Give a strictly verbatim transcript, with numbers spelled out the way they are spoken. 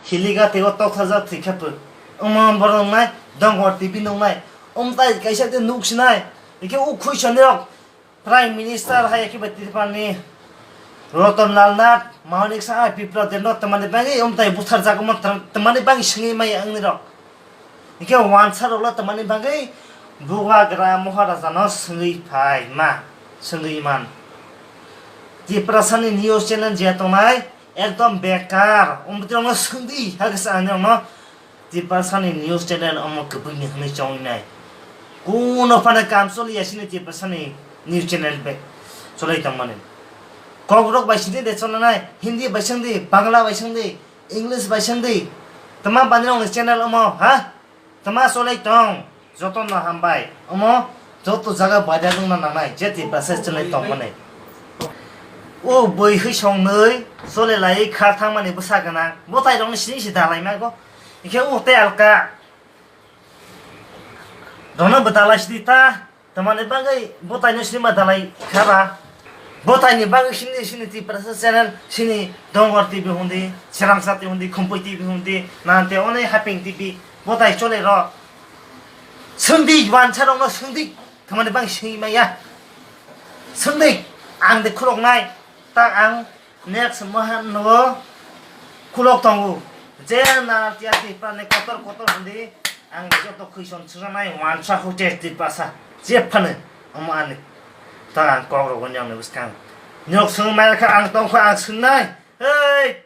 Khiliga tei o tokthajak thwi khe pwk. Omo borok nai, Dongor T V nuknai. Omtai kaisa tei nuk sinai. Ikhe o khuisani rok Prime Minister hai khe bai Tripurani Ratan Lal Nath, Mahonik Saha, Biplab Deb no twmani bagwi omtai butharjak omo twmani bagwi swngwi maya wngni rok. Hingke wansa rok le twmani bagwi bubagra Maharaja no swngwi phai ma, swngwi man. Tiprasa ni news channel je tongnai ekdom bekar, omo twi rok no swngdi, hakhe sa ani rok no Tiprasa ni news channel omo kwbwini hwnwi chongnai. Kuno phano kam choli ya sini Tiprasa ni news channel be cholai tongmani. Kokrok bai sidi de cholanai, Hindi bai swngdi, Bangla bai swngdi, English bai swngdi. Tama bani rok ni channel omo, ha? Tama cholai tong, joto no hambai. Omo joto jaga bai da wngna nangnai, je Tiprasa cholai tongmani. O bui hwi songnwi chole lai kha thangmani bwsa gwnang. Bwtai rokni sini si dalai ma go. Ikhe o tei alka. Rono bo dalai sidi ta. Tamani bagwi bwtai no sini ma dalai kha ba. Bwtai ni bagwi sini sini Tiprasa channel sini Dongor T V hundi, Seramsa T V hundi, Khumpui T V hundi, nante onei Haping T V. Bwtai chole ro. Swngdi wansa rok no swngdi. Tamani bang singmaya. Swngdi, ang de khuloknai, ta ang next mahan no khulok tongo. Je na tiya ti pa ne kotor kotor hindi, ang de joto khuison swngnai wansa hote ti pasa. Je phane, omo ani. Ta ang kok rok wani ang ne bwskang. Nyok swng mai kha ang tong kha ang swngnai. Hei,